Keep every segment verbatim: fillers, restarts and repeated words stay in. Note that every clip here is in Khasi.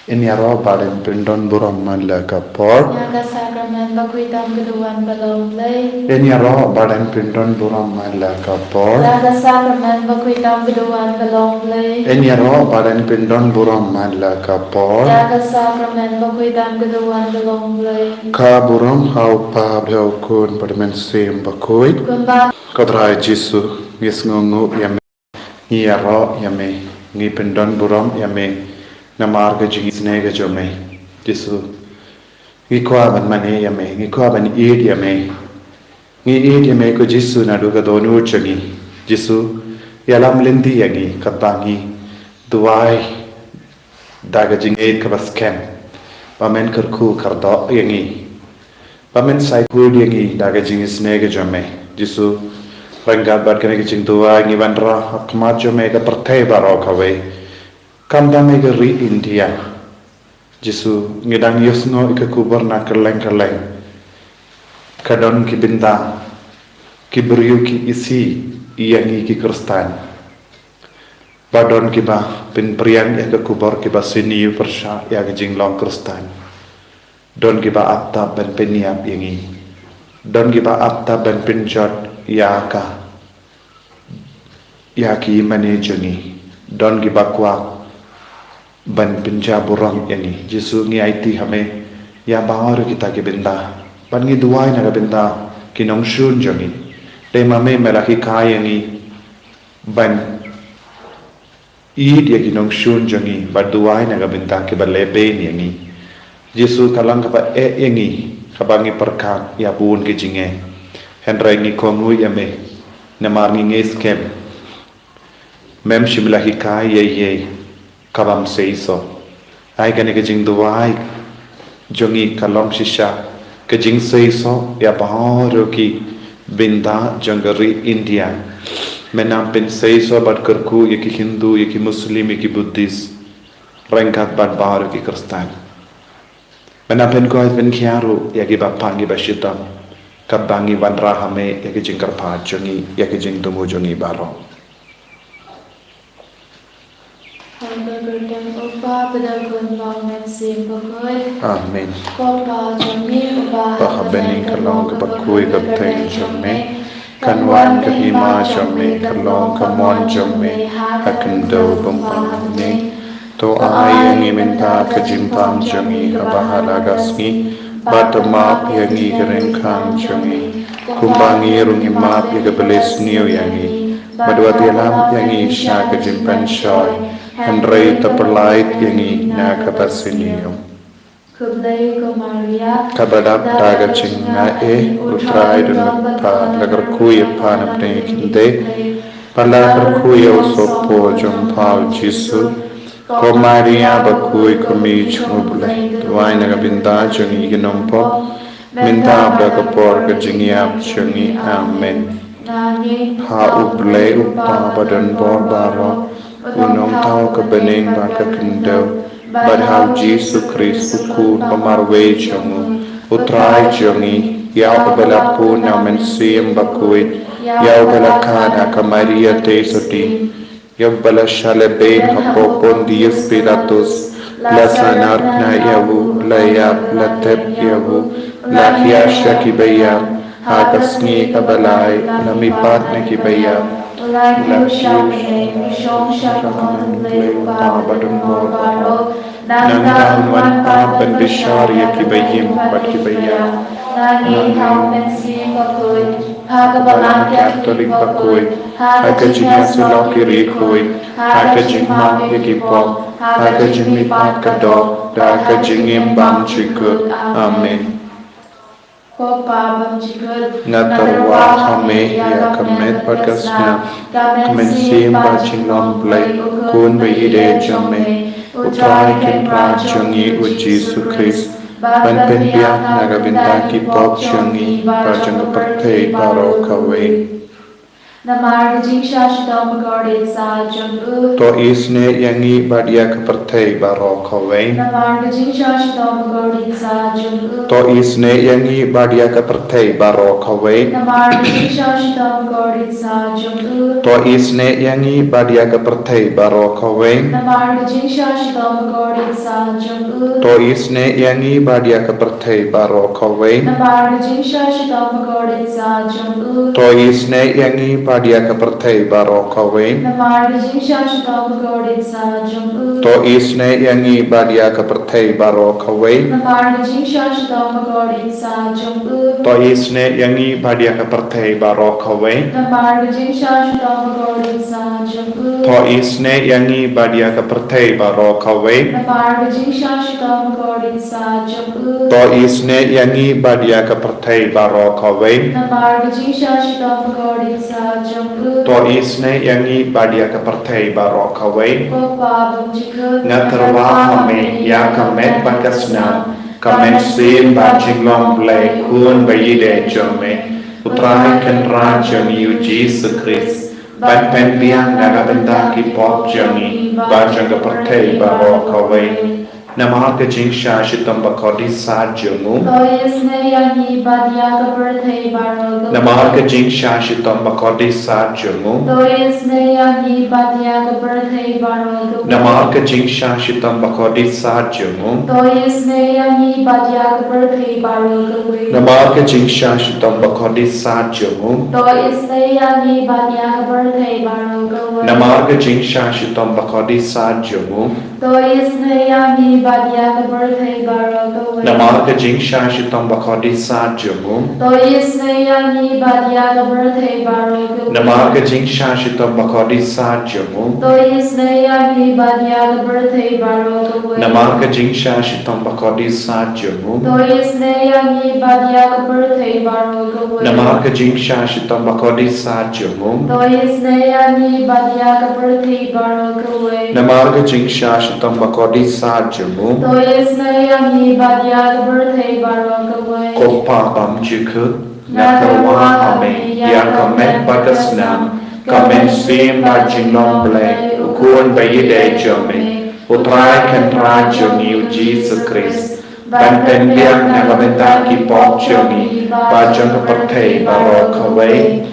Yn ïaroh bad yn pyndon burom man la ka por. Ïa ka sakramen bakhuid tam ka duwan ba long Blei. Yn ïaroh bad yn pyndon burom man la ka por. Ïa ka sakramen bakhuid tam ka duwan ba long Blei. Yn ïaroh bad yn pyndon burom man la ka por. Ïa ka sakramen bakhuid tam ka duwan ba long Blei. Ka burom ha u Kpa bad ha u Khun bad ha u Mynsiem Bakhuid. Kumba. Ko Trai Jisu, ngi sngewnguh ïa me. Ngi ïaroh ïa me, ngi pyndon burom ïa me namar ka jingisynei ka jong me. Jisu, ngi kwah ban mane ïa me, ngi kwah ban ïeit ïa me. Ngi ïeit ïa me ko Jisu naduh ka dohnud jong ngi. Jisu, ïalam lynti ïa ngi katba ngi duwai da ka jingïeit kaba skhem ba men kyrkhu kyrdoh ïa ngi. Ba men sa khuid ïa ngi da ka jingisynei ka jong me. Jisu, ryngkat bad kane ka jingduwai ngi wanrah ha khmat jong me ka pyrthei baroh kawei. Khamtam ïa ka ri India. Jisu, ngi dang ïohsngew ïa ka khubor na kylleng kylleng. Ka don ki bynta, ki briew ki isih ïa ngi ki Khristan. Ba don kiba pynpriang ïa ka khubor kiba sniew pyrshah ïa ka jinglong Khristan. Don kiba ap tap ban pynïap ïa ngi. Don kiba ap tap ban pynjot ïa ka, ïa ki mane jong ngi. Don kiba kwah ban pynjah burom ïa ngi. Jisu, ngi aiti ha me ïa baroh kita ki bynta. Bad ngi duwai na ka bynta ki nongshun jong ngi. Dei ma me me la hikai ïa ngi ban ïeit ïa ki nongshun jong ngi bad duwai na ka bynta kiba lehbeiñ ïa ngi. Jisu, ka long kaba eh ïa ngi kaba ngi pyrkhat ïa bun ki jingeh. Hynrei ngi kohnguh ïa me namar ngi ngeit skhem mem shym la hikai ïa ei ei kabym seisoh. Ai kane ka jingduwai jong ngi ka long shisha ka jingseisoh ïa baroh ki bynta jong ka ri India. Men nang pynseisoh bad kyrkhu ïa ki Hindu, ïa ki Muslim, ïa ki Buddhist, ryngkat bad baroh ki Khristan. Men nang pynkoit pynkhia ruh ïa kiba pang kiba shitom. Katba ngi wanrah ha me ïa ki jingkyrpad jong ngi, ïa ki jingthmu jong ngi baroh. Ha ka kyrteng u Kpa bad u Khun bad u Mynsiem Bakhuid. Amen. Ko Kpa jong ngi uba ha bneng, ka long kaba khuid ka kyrteng jong me. Kan wan ka hima jong me, kan long ka mon jong me ha khyndew bympan hangne. To ai ïa ngi mynta ka jingpang jong ngi haba ha la ka sngi. Bad to map ïa ngi ki ryngkang jong ngi, kumba ngi ruh ngi map ïa kiba leh sniew ïa ngi. Bad wat ïalam ïa ngi sha ka jingpynshoi, hynrei to pyllait ïa ngi na kaba sniew. Khublei ko Maria, kaba dap da ka jingaiei, u Trai u don bad pha, la kyrkhu ïa pha na pdeng ki khyndai, bad la kyrkhu ïa u sohpop jong pha u Jisu. Ko Maria bakhuid, ko Mei jong u Blei, duwai na ka bynta jong ngi ki nongpop, mynta bad ha ka por ka jingïap jong ngi. Amen. Ha U Blei U Kpa ba don bor baroh, U Nongthaw ka bneng bad ka khyndew, bad ha U Jisu Khrist U Khun ba marwei jong U, U Trai jong ngi, ïa uba la pun na U Mynsiem Bakhuid, ïa uba la kha na ka Maria Theisotti, ïa uba la shah lehbeiñ hapoh Pontius Pilatus, la sahnarphna ïa U, la ïap, la thep ïa U, la hiar sha kiba ïap, ha ka sngi kaba lai la mihpat na kiba ïap, la kiew sha U Blei U Kpa ba don bor baroh. Nangta Un wan pat ban bishar ïa kiba im bad kiba ïap. Nangta ha U Mynsiem Bakhuid, ha ka Balang Katholik bakhuid, ha ka jingïasyllok ki riewkhuid, ha ka jingmap ïa ki pop, ha ka jingmihpat ka doh, da ka jingim bymjukut. Amen. Ko Kpa bymjukut, nga tyrwa ha me ïa ka met bad ka snam, ka mynsiem bad jinglong Blei, U Khun ba ïeit jong me, U Trai Kynrad jong ngi U Jisu Khrist, ban pynbiang na ka bynta ki pop jong ngi bad jong ka pyrthei baroh kawei. Namar ka jingshah shitom bakordit saja jong u. To isynei ïa ngi bad ïa ka pyrthei baroh kawei. Namar ka jingshah shitom bakordit saja jong u. To isynei ïa ngi bad ïa ka pyrthei baroh kawei. Namar ka jingshah shitom bakordit saja jong u. To isynei ïa ngi bad ïa ka pyrthei baroh kawei. Namar ka jingshah shitom bakordit saja jong u. To isynei ïa ngi bad ïa ka pyrthei baroh kawei. Namar ka jingshah shitom bakordit saja jong u. To isynei ïa ngi bad ïa ka pyrthei baroh kawei. Namar ka jingshah shitom bakordit saja jong u. To isynei ïa ngi bad ïa ka pyrthei baroh kawei. Namar ka jingshah shitom bakordit saja jong u. To isynei ïa ngi bad ïa ka pyrthei baroh kawei. Namar ka jingshah shitom bakordit saja jong u. To isynei ïa ngi bad ïa ka pyrthei baroh kawei. Namar ka jingshah shitom bakordit saja jong u. To isynei ïa ngi bad ïa ka pyrthei baroh kawei. Namar ka jingshah shitom bakordit saja jong u. To isynei ïa ngi bad ïa ka pyrthei baroh kawei. Ko Pa bymjukut. Nga tyrwa ha me ïa ka met bad ka snam, ka mynsiem bad jinglong Blei Khun ba ïeid jong me, U Trai Kynrad jong ngi U Jisu Khrist, ban pynbiang na ka bynta ki pop jong ngi bad jong ka pyrthei baroh kawei. Namar ka jingshah shitom bakordit saja jong u. To isynei ïa ngi bad ïa ka pyrthei baroh kawei. Namar ka jingshah shitom bakordit saja jong u. To isynei ïa ngi bad ïa ka pyrthei baroh kawei. Namar ka jingshah shitom bakordit saja jong u. To isynei ïa ngi bad ïa ka pyrthei baroh kawei. Namar ka jingshah shitom bakordit saja jong u. To isynei ïa ngi bad ïa ka pyrthei baroh kawei. Namar ka jingshah shitom bakordit saja jong u. To isynei ïa ngi bad ïa ka pyrthei baroh kawei. Namar ka jingshah shitom bakordit saja jong u. To isynei ïa ngi bad ïa ka pyrthei baroh kawei. Namar ka jingshah shitom bakordit saja jong u. To isynei ïa ngi bad ïa ka pyrthei baroh kawei. Namar ka jingshah shitom bakordit saja jong u. To isynei ïa ngi bad ïa ka pyrthei baroh kawei. Namar ka jingshah shitom bakordit saja jong u. To isynei ïa ngi bad ïa ka pyrthei baroh kawei. Namar ka jingshah shitom bakordit saja jong u. To isynei ïa ngi bad ïa ka pyrthei baroh kawei. Ko Pa bymjukut, nga tyrwa ha me ïa ka met bad ka snam, ka mynsiem bad jinglong Blei U Khun ba ïeid jong me, U Trai Kynrad jong ngi U Jisu Khrist, ban pynbiang na ka bynta ki pop jong ngi bad jong ka pyrthei baroh kawei.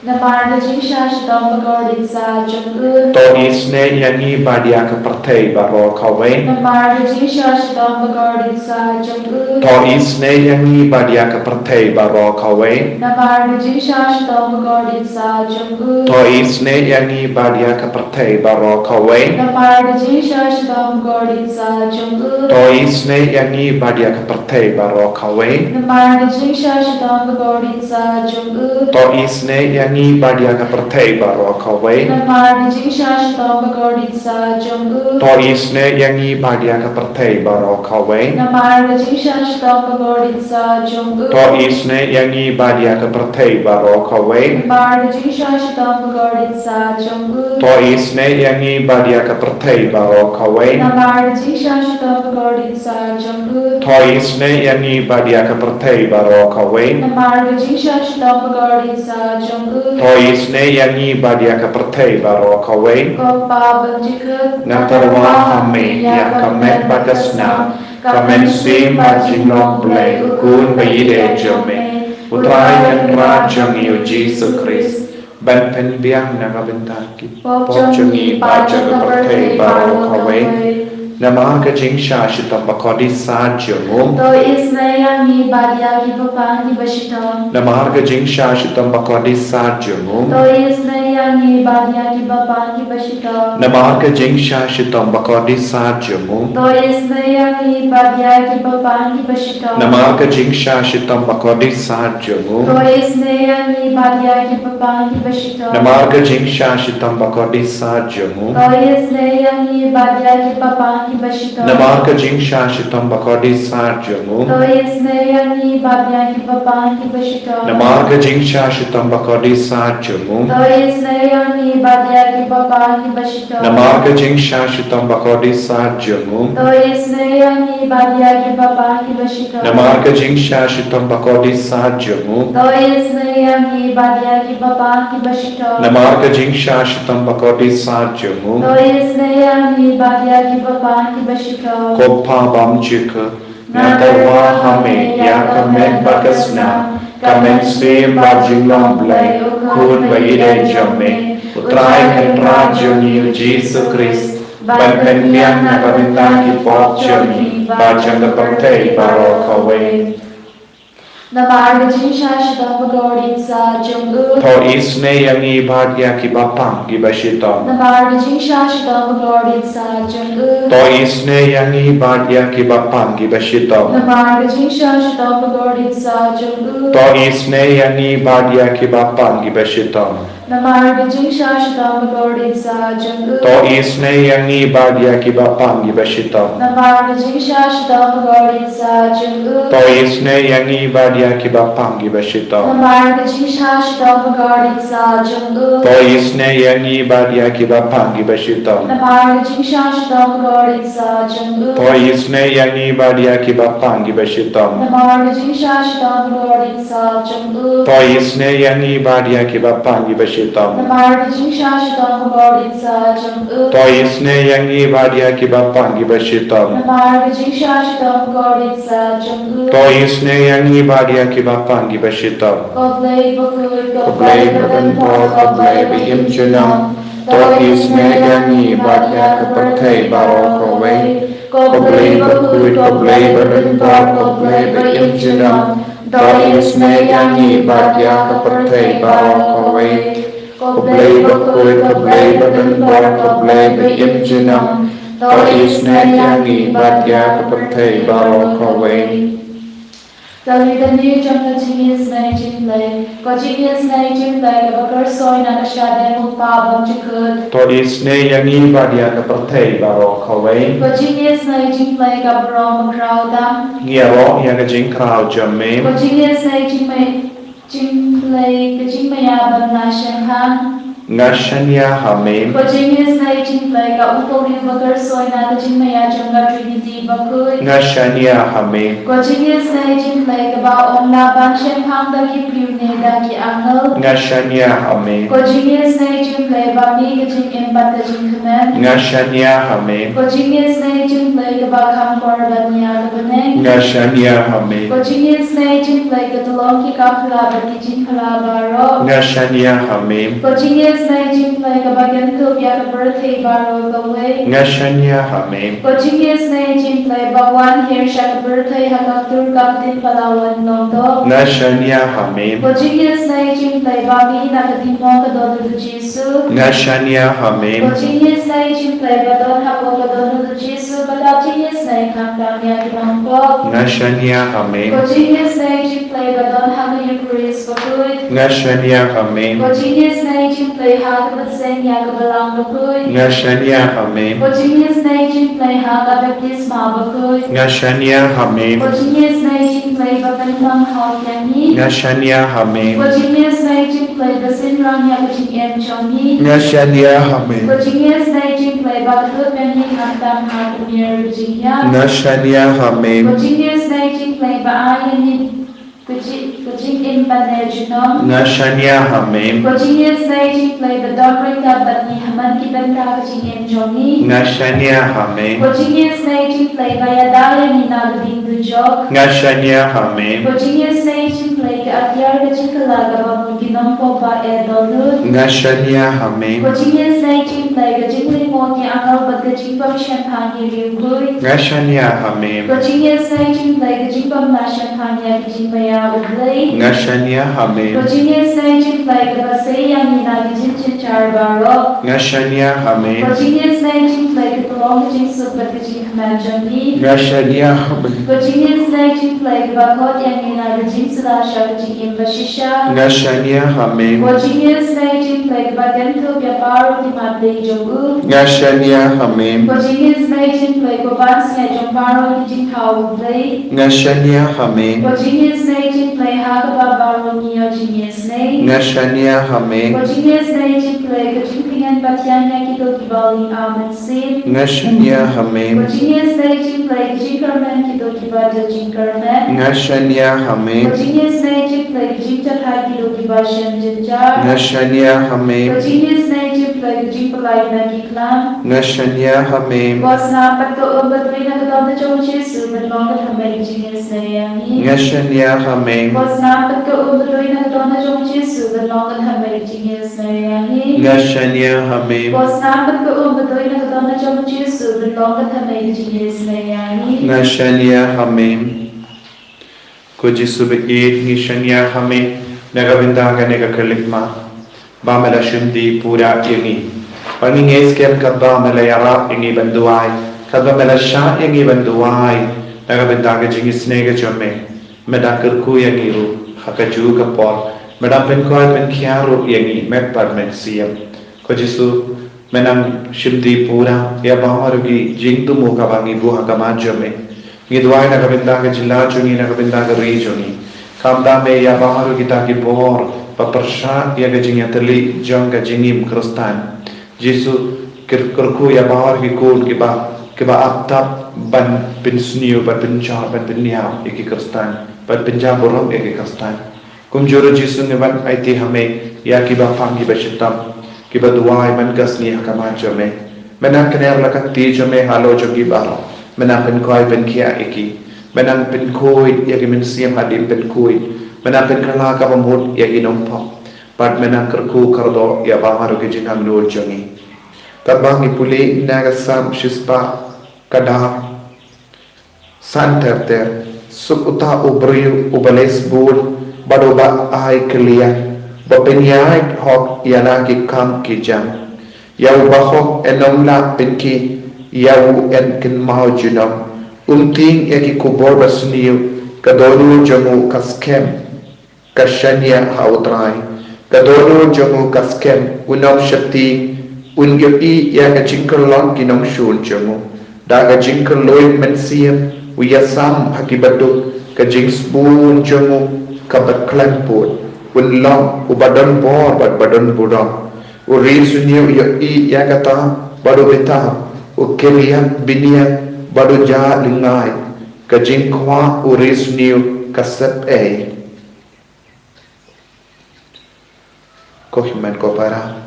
Namar ka jingshah shitom bakordit saja jong u. To isynei ïa ngi bad ïa ka pyrthei baroh kawei. Namar ka jingshah shitom bakordit saja jong u. To isynei ïa ngi bad ïa ka pyrthei baroh kawei. Namar ka jingshah shitom bakordit saja jong u. To isynei ïa ngi bad ïa ka pyrthei baroh kawei. Namar ka jingshah shitom bakordit saja jong u. To isynei ïa ngi bad ïa ka pyrthei baroh kawei. Namar ka jingshah shitom bakordit saja jong u. To isynei ïa ngi bad ïa ka pyrthei baroh kawei. Namar ka jingshah shitom bakordit saja jong u. To isynei ïa ngi bad ïa ka pyrthei baroh kawei. Namar ka jingshah shitom bakordit saja jong u. To isynei ïa ngi bad ïa ka pyrthei baroh kawei. Namar ka jingshah shitom bakordit saja jong u. To isynei ïa ngi bad ïa ka pyrthei baroh kawei. Namar ka jingshah shitom bakordit saja jong u. To isynei ïa ngi bad ïa ka pyrthei baroh kawei. Namar ka jingshah shitom bakordit saja jong u. To isynei ïa ngi bad ïa ka pyrthei baroh kawei. Ko Pa bymjukut, nga tyrwa ha me ïa ka met bad ka snam, ka mynsiem bad jinglong Blei U Khun ba ïeid jong me, U Trai Kynrad jong ngi U Jisu Khrist, ban pynbiang na ka bynta ki pop jong ngi bad jong ka pyrthei baroh kawei. Namar ka jingshah shitom bakordit saja jong u. To isynei ïa ngi bad ïa ki bapang kiba shitom. Namar ka jingshah shitom bakordit saja jong u. To isynei ïa ngi bad ïa ki bapang kiba shitom. Namar ka jingshah shitom bakordit saja jong u. To isynei ïa ngi bad ïa ki bapang kiba shitom. Namar ka jingshah shitom bakordit saja jong u. To isynei ïa ngi bad ïa ki bapang kiba shitom. Namar ka jingshah shitom bakordit saja jong u. To isynei ïa ngi bad ïa ki bapang Namar ka jingshah shitom bakordit sat jong u. To isynei ïa ngi bad ïa ki bapang kiba shitom. Namar ka jingshah shitom bakordit sat jong u. To isynei ïa ngi bad ïa ki bapang kiba shitom. Namar ka jingshah shitom bakordit sat jong u. To isynei ïa ngi bad ïa ki bapang kiba shitom. Namar ka jingshah shitom bakordit sat jong u. To isynei ïa ngi bad ïa ki bapang kiba shitom. Namar ka jingshah shitom bakordit sat jong u. To isynei ïa ngi bad ïa ki bapang kiba shitom. Ko Kpa bymjukut, nga tyrwa ha me ïa ka met bad ka snam, ka mynsiem bad jinglong Blei, u Khun ba ïeit jong me, u Trai Kynrad jong ngi u Jisu Khrist, ban pynbiang na ka bynta ki pop jong ngi bad jong ka pyrthei baroh kawei. Namar ka jingshah shitom bakordit sat jong u. To isynei ïa ngi bad ïa ki bapang kiba shitom. Namar ka jingshah shitom bakordit sat jong u. To isynei ïa ngi bad ïa ki bapang kiba shitom. Namar ka jingshah shitom bakordit sat jong u. To isynei ïa ngi bad ïa ki bapang kiba shitom. Namar ka jingshah shitom bakordit sat jong u. To isynei ïa ngi bad ïa ki bapang kiba shitom. Namar ka jingshah shitom bakordit sat jong u. To isynei ïa ngi bad ïa ki bapang kiba shitom. Namar ka jingshah shitom bakordit sat jong u. To isynei ïa ngi bad ïa ki bapang kiba shitom. Namar ka jingshah shitom bakordit sat jong u. To isynei ïa ngi bad ïa ki bapang kiba shitom. Namar ka jingshah shitom bakordit sat jong u. To isynei ïa ngi bad ïa ki bapang kiba shitom. Namar ka jingshah shitom bakordit sat jong u. To isynei ïa ngi bad ïa ki bapang kiba shitom. Namar ka jingshah shitom bakordit sat jong u. To isynei ïa ngi bad ïa ki bapang kiba shitom. Ko Blei bakhuid, ko Blei badonbor, ko Blei ba im junom. To isynei ïa ngi bad ïa ka pyrthei baroh kawei. Ko Blei bakhuid, ko Blei badonbor, ko Blei ba im junom. To isynei ïa ngi bad ïa ka pyrthei baroh kawei. Ko Blei bakhuid, ko Blei badonbor, ko Blei ba im junom. To isynei ïa ngi bad ïa ka pyrthei baroh kawei. Ka lida jong ka jingisynei jong U Blei. Ko jingisynei jong U Blei kaba kyrsoi na ka shadem U Kpa bymjukut. To isynei ïa ngi bad ïa ka pyrthei baroh kawei. Ko jingisynei jong U Blei kaba rong bakhraw tam. Ngi ïaroh ïa ka jingkhraw jong me. Ko jingisynei jong me, jong U Blei ka jingmaïa ban la shemphang. Nga shaniah ha me. Ko jingisynei jong U Blei ka u Paul uba kyrsoi na ka jingmaïa jong ka Trinity bakhuid. Nga shaniah ha me. Ko jingisynei jong U Blei kaba ym lah ban shemphang da ki briew ne da ki angel. Nga shaniah ha me. Ko jingisynei jong U Blei ba mih ka jingim bad ka jingkmen. Nga shaniah ha me. Ko jingisynei jong U Blei kaba kham por ban ïa ka bneng. Nga shaniah ha me. Ko jingisynei jong U Blei ka tyllong ki kam phylla bad ki jingphylla baroh. Nga shaniah ha me. Ko jingisynei jong U Blei kaba kynthup ïa ka pyrthei baroh kawei. Nga shaniah ha me. Ko jingisynei jong U Blei ba wan hiar sha ka pyrthei ha ka ktur ka ktien pahlawan long doh. Nga shaniah ha me. Ko jingisynei jong U Blei ba mih na ka diengphna ka dohnud u Jisu. Nga shaniah ha me. Ko jingisynei jong U Blei ba don hapoh ka dohnud u Jisu ba la jingisynei khamtam ïa ki nongpop. Nga shaniah ha me. Ko jingisynei jong U Blei ba don ha ka Eucharist bakhuid. Nga shaniah ha me. Ko jingisynei jong U Blei ha kaba seng ïa ka Balang bakhuid. Nga shaniah ha me. Ko jingisynei jong U Blei ha ka baptisma bakhuid. Nga shaniah ha me. Ko jingisynei jong U Blei ba pynlong hok ïa ngi. Nga shaniah ha me. Ko jingisynei jong U Blei ba synran ïa ka jingim jong ngi. Nga shaniah ha me. Ko jingisynei jong U Blei ba kdup ïa ngi khamtam ha ka mier ka jingïap. Nga shaniah ha me. Ko jingisynei jong U Blei ba ai ïa ngi ka ji-, ka jingim ban ïa junom. Nga shaniah ha me. Ko jingisynei jong U Blei ba don ryngkat bad ngi ha man ki bynta ka jingim jong ngi. Nga shaniah ha me. Ko jingisynei jong U Blei ba ïada ïa ngi na ka ding dujok. Nga shaniah ha me. Ko jingisynei jong U Blei ka atiar ka jingkylla kaba mut ki nongpop ba eh dohnud. Nga shaniah ha me. Ko jingisynei jong U Blei ka jinglyngngoh ki angel bad ka jingpang shemphang ki riewkhuid. Nga shaniah ha me. Ko jingisynei jong U Blei ka jingpang la shemphang ïa ka jingmaïa U Blei. Nga shaniah ha me. Ko jingisynei jong U Blei kaba sei ïa ngi na ka jingjynjar baroh. Nga shaniah ha me. Ko jingisynei jong U Blei ka tyllong ka jingsuk bad ka jingkmen jong ngi. Nga shaniah ha me. Ko jingisynei jong U Blei kaba khot ïa ngi na ka jingsuda sha ka jingim bashisha. Nga shaniah ha me. Ko jingisynei jong U Blei Ba kynthup ïa baroh ki mat Blei jong u. Nga shaniah ha me. Ko jingïasnoh jong Blei, ko ban snoh jong baroh ki jingthaw Blei. Nga shaniah ha me. Ko jingïasnoh jong Blei ha kaba baroh ngi ïoh jingïasnoh. Nga shaniah ha me. Ko jingïasnoh jong Blei, ko jingtyngan bad ïa ki doh kiba ling amen. Nga shaniah ha me. Ko jingïasnoh jong Blei, ko jingkyrmen ki doh kiba jot jingkyrmen. Nga shaniah ha me. Ko jingïasnoh jong Blei, ko jingjynjar ki doh kiba shem jynjar. Nga shaniah ha me. Ko jingïasnoh jong Blei, ko jingpyllait na ki klam. Nga shaniah ha me. Ko snam bad ko um ba dei na ka dohnud jong u Jisu, ban long ka thymmai ka jingïasnoh ïa ngi. Nga shaniah ha me. Ko snam bad ko um ba dei na ka dohnud jong u Jisu, ban long ka thymmai ka jingïasnoh ïa ngi. Nga shaniah ha me. Ko snam bad ko um ba dei na ka dohnud jong u Jisu, ban long ka thymmai ka jingïasnoh ïa ngi. Nga shaniah ha me. Ko Jisu ba ïeit, ngi shaniah ha me na ka bynta kane ka khyllipmat ba me la shim die pura ïa ngi. Ba ngi ngeit skhem katba me la ïarap ïa ngi ban duwai, katba me la shah ïa ngi ban duwai na ka bynta ka jingïasnoh ka jong me. Me dang kyrkhu ïa ngi ruh ha kajuh ka por, me dang pynkoit pynkhiah ruh ïa ngi met bad mynsiem. Ko Jisu, me nang shim die pura ïa baroh ki jingthmu kaba ngi buh ha khmat jong me. Ngi duwai na ka bynta ka jylla jong ngi, na ka bynta ka ri jong ngi. Khamtam me ïa baroh kita ki bor ba pyrshah ïa ka jingïatylli jong ka jingim Khristan. Jisu, kyr-, kyrkhu ïa baroh ki khun kiba, kiba ap tap ban pynsniew, ban pynjah, ban pynïap ïa ki Khristan, ban pynjah burom ïa ki Khristan. Kumjuh ruh Jisu, ngi wan aiti ha me ïa kiba pang kiba shitom, kiba duwai man ka sngi ha khmat jong me. Me nang kner la ka kti jong me halor jong ki baroh. Me nang pynkhoit pynkhiah ïa ki. Me nang pynkhuid ïa ki mynsiem hadien pynkhuid. Me nang pynkylla kaba mut ïa ki nongpop. Bad me nang kyrkhu kyrdoh ïa baroh ki jingangnud jong ngi. Katba ngi pule na ka Salm shispah, ka dkhot san ter ter. Suk uta u briew uba leh sbun bad uba ai kylliang, ba pynïaid hok ïa la ki kam ki jam. Ïa u bahok yn ym lah pynkhih, ïa u yn kynmaw junom. Um tieng ïa ki khubor basniew, ka dohnud jong u ka skhem. Ka shaniah ha U Trai. Ka dohnud jong u ka skhem, un ym sheptieng, un ïohi ïa ka jingkyllon ki nongshun jong u. Da ka jingkylluid mynsiem u ïasam ha kiba duk, ka jingsbun jong u kaba khlaiñ pud. Un long uba don bor bad ba don burom. U riewsniew u ïohi ïa kata bad u bitar, u kylliang bniah bad u jah lyngngai. Ka jingkwah u riewsniew ka sep ei. Ko hynmen ko para.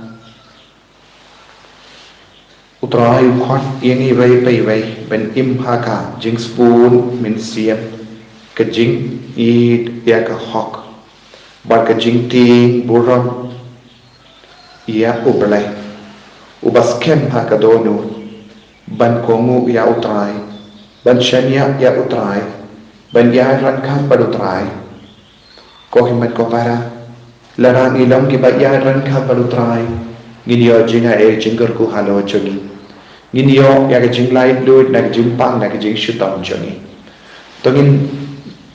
U Trai u khot ïa ngi iwei pa iwei ban im ha ka jingsbun mynsiem, ka jingïeit ïa ka hok, bad ka jingtieng burom ïa U Blei, uba skhem ha ka dohnud, ban kohnguh ïa U Trai, ban shaniah ïa U Trai, ban ïaid ryngkat bad U Trai. Ko hynmen ko para, lada ngi long kiba ïaid ryngkat bad U Trai, ngin ïoh jingaiei jingkyrkhu halor jong ngi. Ngin ïoh ïa ka jinglaitluid na ka jingpang na ka jingshitom jong ngi. To ngin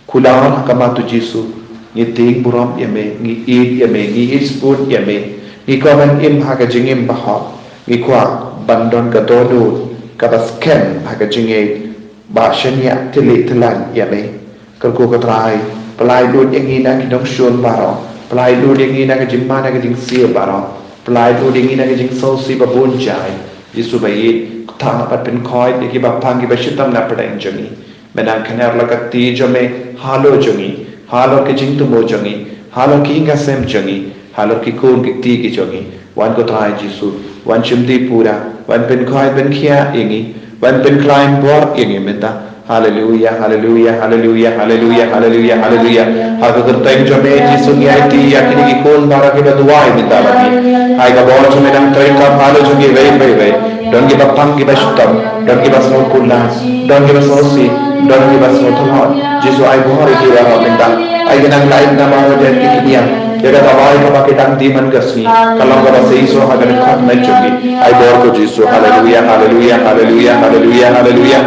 kular ha khmat U Jisu, ngi tieng burom ïa me, ngi ïeit ïa me, ngi ïeit sbun ïa me, ngi kwah ban im ha ka jingim bahok, ngi kwah ban don ka dohnud kaba skhem ha ka jingïeit, ba shaniah tylli tyllan ïa me. Kyrkhu ko Trai, pyllait lut ïa ngi na ki nongshun baroh, pyllait lut ïa ngi na ka jingma na ka jingsiew baroh, pyllait lut ïa ngi na ka jingsngewsih ba bun jait. Jisu ba ïeit, kta bad pynkhoit ïa kiba pang kiba shitom na pdeng jong ngi. Me nang kner la ka kti jong me halor jong ngi, halor ka jingthmu jong ngi, halor ki ïing ki sem jong ngi, halor ki khun ki kti ki jong ngi. Wan ko Trai Jisu, wan shim die pura, wan pynkhoit pynkhiah ïa ngi, wan pynkhlaiñ bor ïa ngi mynta. Haleluia, haleluia, haleluia, haleluia, haleluia, haleluia. Ha ka kyrteng jong me Jisu ngi aiti ïa kine ki khun baroh kiba duwai mynta bad ngi. Ai ka bor jong me nang trei kam halor jong ngi iwei pa iwei. Don kiba pang kiba shitom, don kiba sngewkular, don kiba sngewsih, don kiba sngewthuh. Jisu ai bor ïa ki baroh mynta. Ai ka nang lait namar ba ki kyndiang ïa ka dawai kaba ki dang die man ka sngi, ka long kaba shisha ha ka dkhot met jong ki. Ai bor ko Jisu. Haleluia, haleluia, haleluia, haleluia, haleluia.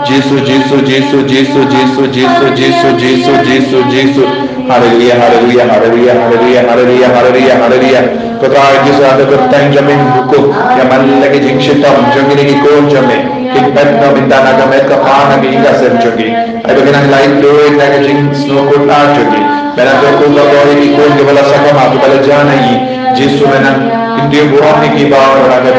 Jisu, Jisu, Jisu, Jisu. Haleluia, haleluia, haleluia, haleluia, haleluia, haleluia, haleluia. Ko Trai Jisu, ha ka kyrteng jong me ngi hukum ïa man la ki jingshitom jong kine ki khun jong me. Kin pep noh mynta na ka met ka phad na ka ïing ka sem jong ki. Ai ba kin nang lait luid na ka jingsngewkhuslai jong ki. Me nang kyrkhu kyrdoh ïa ki khun kiba la sakma, kiba la jan ha ïing. Jisu, me nang kyntiew burom ïa ki ba na ka,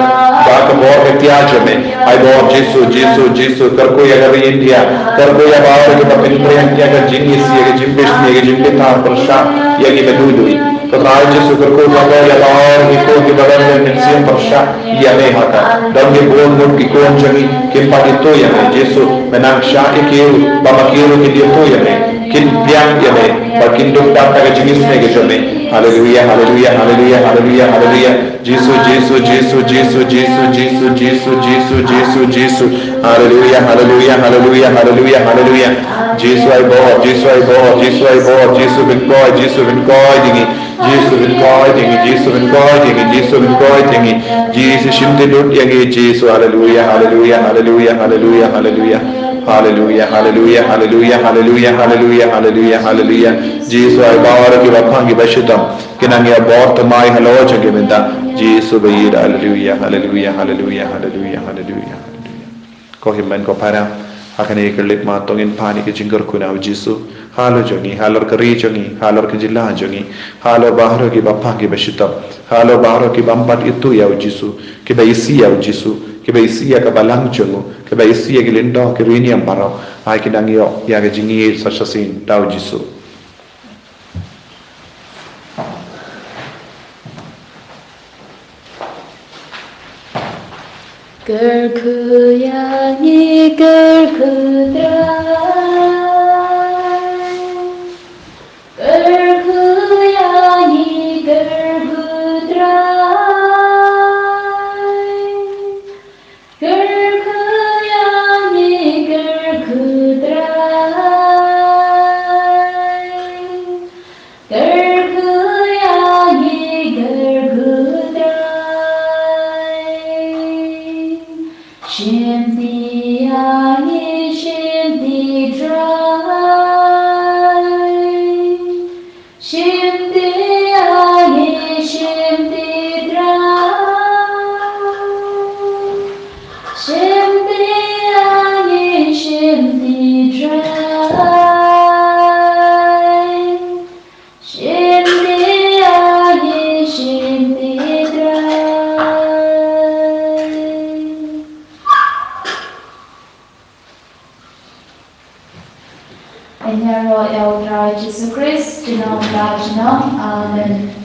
ba ka bor ka tia jong me. Ai ba Jisu, Jisu, Jisu, kyrkhu ïa ka ri India, kyrkhu ïa baroh kiba pynpriang ïa ka jingïasih, ïa ka jingbishni, ïa ka jingbitar pyrshah ïa kiba duh duh. Ko Trai Jisu, kyrkhu kyrdoh ïa baroh ki khun kiba don ka mynsiem pyrshah ïa me ha ka. Don ki bun ngut ki khun jong ngi kim pat ithuh ïa me. Jisu, me nang shah ïa ki ruh ba ma ki ruh kin ithuh ïa me, kin biang ïa me, ba kin dup da ka jingisynei ka jong me. Haleluia, haleluia, haleluia, haleluia, haleluia. Jisu, Jisu, Jisu, Jisu, Jisu, Jisu, Jisu, Jisu, Jisu, Jisu. Haleluia, haleluia, haleluia, haleluia, haleluia. Jisu ai bor, Jisu ai bor, Jisu ai bor, Jisu pynkoit, Jisu pynkoit ïa ngi. Jisu pynkoit ïa ngi, Jisu pynkoit ïa ngi, Jisu pynkoit ïa ngi. Jisu shim ti lut ïa ngi, Jisu. Haleluia, haleluia, haleluia, haleluia, haleluia. Haleluia, haleluia, haleluia, haleluia, haleluia, haleluia, haleluia. Jisu ai bor ïa kiba phang kiba shitom. Kin nang ïa bor thymmai halor jong ki mynta. Jisu ba ïeit, haleluia, haleluia, haleluia, haleluia, haleluia, haleluia. Ko hynmen ko para, ha kane ka leit ma to ngin pan ïa ka jingkyrkhu na u Jisu. Halor jong ngi, halor ka ri jong ngi, halor ka jylla jong ngi, halor baroh kiba phang kiba shitom, halor baroh kiba ym pat ithuh ïa u Jisu, kiba isih ïa u Jisu, kiba isih ïa ka balang jong u, kiba isih ïa ki lyngdoh ki riewniam baroh. Ai kin nang ïoh ïa ka jingïeit sa shisien da u Jisu. Kyrkhu ïa ngi, kyrkhu Trai. Kyrkhu ïa ngi, kyrkhu Trai. Kyrkhu ïa ngi, kyrkhu Trai. Kyrkhu ïa ngi, kyrkhu Trai. Shim ti ïa ngi, shim ti Trai. Shim ti ïa ngi, shim ti Trai. Shim ti ïa ngi, shim ti Trai. Shim ti ïa ngi, shim ti Trai. Ngi ïaroh ïa u Trai Jisu Khrist, junom la junom. Amen.